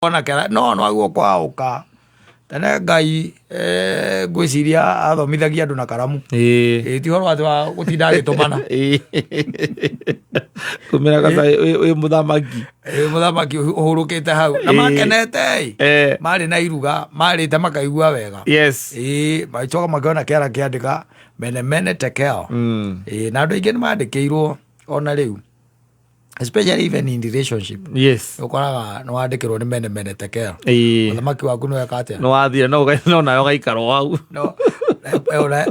Ona kera no no aguo kwaũka tene Ngai, ngwĩciria athomithagia andũ na karamu. Ĩ ti ũhoro atĩ wa gũtinda agĩtũmana. Kumĩra gaca wĩ mũthamaki. Ĩ, mũthamaki ũhurũkĩte hau na makenete ĩ. Marĩ na iruga marĩte makaigua wega. Ĩ magĩcoka makĩona kĩara kĩandĩka mene mene tekel. Ĩ, na andũ aingĩ nĩ mandĩkĩirwo ona rĩu, especially even in relationship. Ũkoraga nĩ wandĩkĩrwo nĩ mene mene tekel. Mũthamaki waku nĩ weka atĩa? Nĩ wathire no nawe ũgaikara o hau. No ona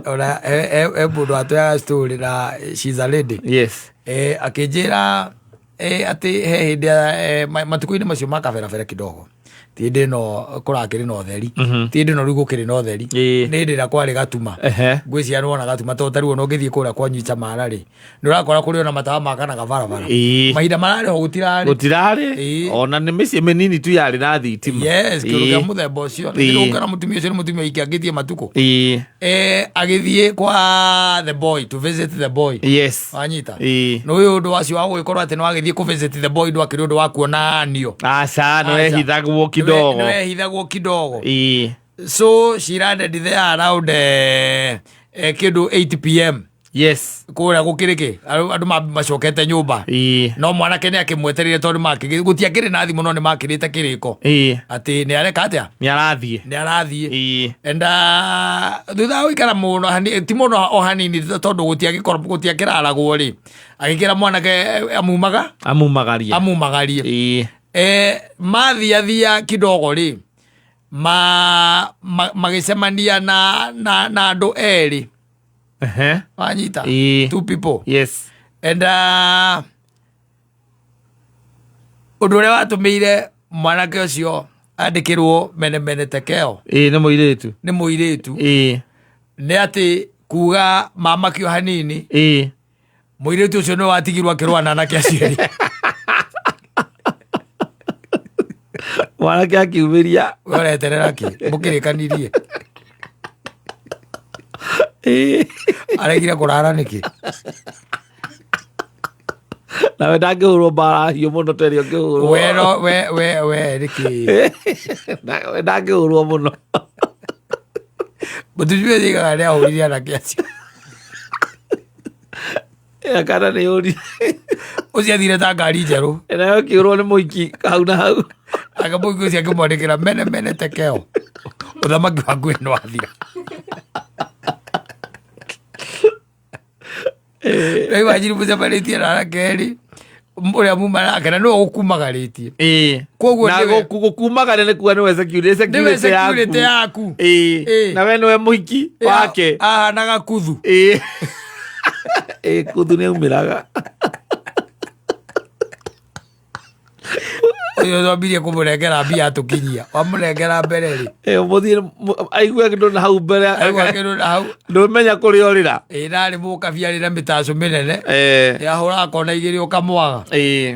he mũndũ atũyaga story na she's a lady. Akĩnjĩra atĩ he hĩndĩ matukũ-inĩ macio ma kaberabere kidogo, ti hĩndĩ ĩno kũrakĩrĩ na ũtheri, ti hĩndĩ ĩno rĩu gũkĩrĩ na ũtheri. Nĩ hĩndĩ ĩrĩa kwarĩ gatuma. Ngwĩciria nĩ wona gatuma, tondũ ta rĩu ona ũngĩthiĩ kũrĩa kwanyu Icamara rĩ, nĩ ũrakora kũrĩ ona matawa makanaga barabara. Mahinda mararĩ ho gũtirarĩ. Gũtirarĩ. Ona nĩ mĩciĩ mĩnini tu yarĩ na thitima. Yes, kĩndũ kĩa mũthemba ũcio. Nĩkĩrũkana mũtumia ũcio nĩ mũtumia ikĩangĩtie matukũ. Agĩthiĩ kwa the boy to visit the boy. Wanyita? Nĩ ũyũ ũndũ wacio wa gũgĩkorwo atĩ nĩ wagĩthiĩ kũ visit the boy ndwakĩrĩ ũndũ wa kuonanio. Aca, nĩ wehithagwo kidogo. Nĩ wehithagwo kidogo. So she landed there around kĩndũ 8 p.m. Kũrĩa gũkĩrĩ kĩ andũ macokete nyũmba. No mwanake nĩ akĩmwetereire tondũ gũtiakĩrĩ na thimũ no nĩ makĩrĩte kĩrĩko atĩ nĩ areka atĩa? Nĩ arathiĩ. Nĩ arathiĩ. And thutha wa gũikara mũno ti mũno o hanini tondũ gũtiakĩraragwo rĩ, agĩkĩra mwanake amumaga Amumagarie. Amumagarie. Mathiathia kidogo rĩ, magĩcemania na andũ erĩ. Wanyita? Two people. And ũndũ ũrĩa watũmĩire mwanake ũcio andĩkĩrwo mene mene tekeo Nĩ mũirĩtu. Nĩ mũirĩtu. Nĩ atĩ kuga mamakio hanini, mũirĩtu ũcio nĩ watigirwo akĩrũa na anake acio erĩ. Mwanake akiumĩria. We ũreterera kĩ mũkĩrĩkanirie? Aregire kũrara nĩkĩ? Nawe ndangĩhũrwo mbara hiũ mũno ta ĩrĩa ũngĩhũrwo. We no we we we nĩkĩ? Nawe ndangĩhũrwo mũno. Mũtumia ũcio aigaga nĩ ahũrire anake acio. Kana nĩ ũri. Ũcio athire ta ngari njerũ. Nawe ũkĩhũrwo nĩ mũiki hau na hau. Ake mũiki ũcio akĩmwandĩkĩra mene mene tekeo, ũthamaki waku nĩ wathira. Rĩu wanjiri mũcemanĩtie na anake erĩ, ũrĩa muma nake na nĩwe ũkumagarĩtie. Koguo Na gũkumagaria nĩ kuga nĩwe security nĩwe security security yaku. Yaku. Na we nĩwe mũhiki wake. Ahanaga kuthu. Ĩĩ, kuthu nĩ aumĩraga. Ũcio twambirie kũmũnengera mbia atũkinyia wamũnengera mbere rĩ. Mũthiĩ aigue kĩndũ na hau mbere. Aigua kĩndũ na hau. Ndũmenya kũrĩa ũrĩra. Ĩ narĩ mũkabi arĩ na mĩtacũ mĩnene. Yahũraga kona igĩrĩ ũkamwaga.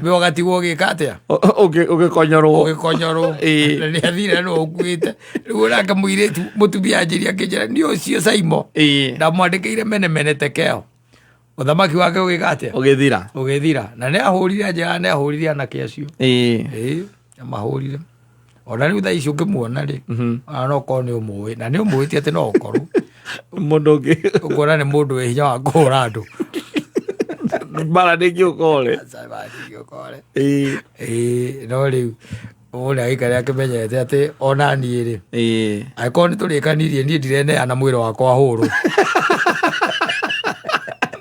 We ũgatigwo ũgĩka atĩa? Ũgĩkonyorwo. Ũgĩkonyorwo. Na nĩ athire no ũkuĩte rĩu nake mũirĩtu mũtumia anjĩria akĩnjĩra nĩ ũcio Saimo ndamwandĩkĩire mene mene tekeo, ũthamaki wake ũgĩka atĩa? Ũgĩthira. Ũgĩthira na nĩ ahũrire njĩra nĩ ahũrire anake acio. Ĩĩ, amahũrire. Ona rĩu thaa ici ũngĩmuona rĩ, ona no korwo nĩ ũmũĩ na nĩ ũmũĩ ti atĩ no ũkorwo Mũndũ ũngĩ. Ũkuona nĩ mũndũ wĩ hinya wa kũhũra andũ. Mbara ndĩngĩũkore. Ũkore. Ĩĩ, no rĩu mũndũ agĩikare akĩmenyete atĩ ona niĩ rĩ, angĩkorwo nĩ tũrĩkanirie, niĩ ndireneana mwĩrĩ wakwa hũrwo.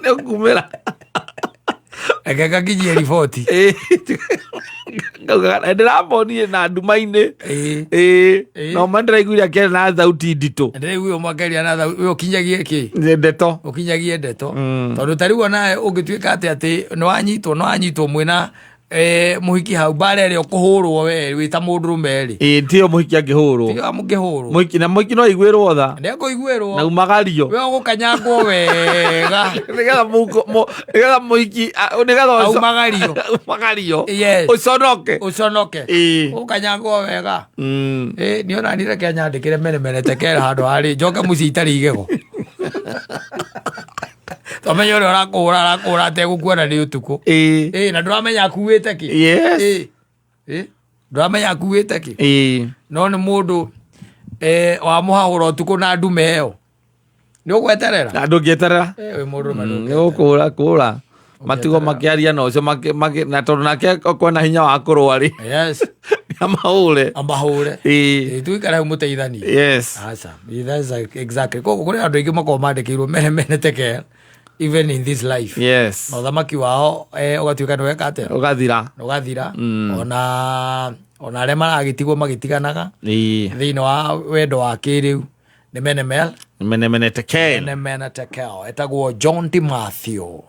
Nĩ ũkumĩra. Reke ngakinyie riboti. Ngauga ndĩramonire na nduma-inĩ. No ma ndĩraiguire akĩaria na thauti nditũ. Ndĩraigua ũmwe akĩaria na thauti ũkinyagie kĩ? Nĩ ndeto. Ũkinyagie ndeto. Tondũ ta rĩu onawe ũngĩtuĩka atĩ nĩ wanyitwo mwĩna mũhiki hau mbara ĩrĩa ũkũhũrwo we wĩ ta mũndũrũme rĩ. Ĩĩ, tiyo mũhiki angĩhũrwo. Tiga mũkĩhũrwo. Mũhiki na mũhiki no aiguĩrwo tha. Nĩ akũiguĩrwo. Na umagario. We ũgũkanyangwo wega. Nĩgetha mũhiki nĩgetha Aumagario. Umagario. Yes. Ũconoke. Ũconoke. Ũkanyangwo wega. Ĩ niĩ ona niĩ reke nyandĩkĩre mene mene tekera handũ harĩ njoke mũciĩ itarĩ igego. Twamenya ũrĩa ũrakũhũra arakũhũra ategũkuona nĩ ũtukũ. Ĩ na ndũramenya akuĩte kĩ. Ĩ. Ĩ. Ndũramenya akuĩte kĩ. Ĩĩ. No nĩ mũndũ wamũhahũra ũtukũ na ndume ĩyo, nĩ ũgweterera? Na ndũngĩeterera. Wĩ mũndũrũme. Nĩ gũkũra kũra matigo makĩaria na ũcio na tondũ nake kwena hinya wa kũrũa rĩ, amahũre. Amahũre. Ĩĩ. Tuikare hau mũteithanie. Aca. That's exactly. Koguo kũrĩ andũ aingĩ makoragwo mandĩkĩirwo mene mene tekel even in this life, na ũthamaki wao ũgatuĩka nĩ weka atĩa? Ũgathira. Ũgathira. Ona arĩa maragĩtigwo magĩtiganaga thĩinĩ wa wendo wa kĩrĩu nĩ menemel. Mene mene tekel. Mene mene tekel. Etagwo John T. Matthew.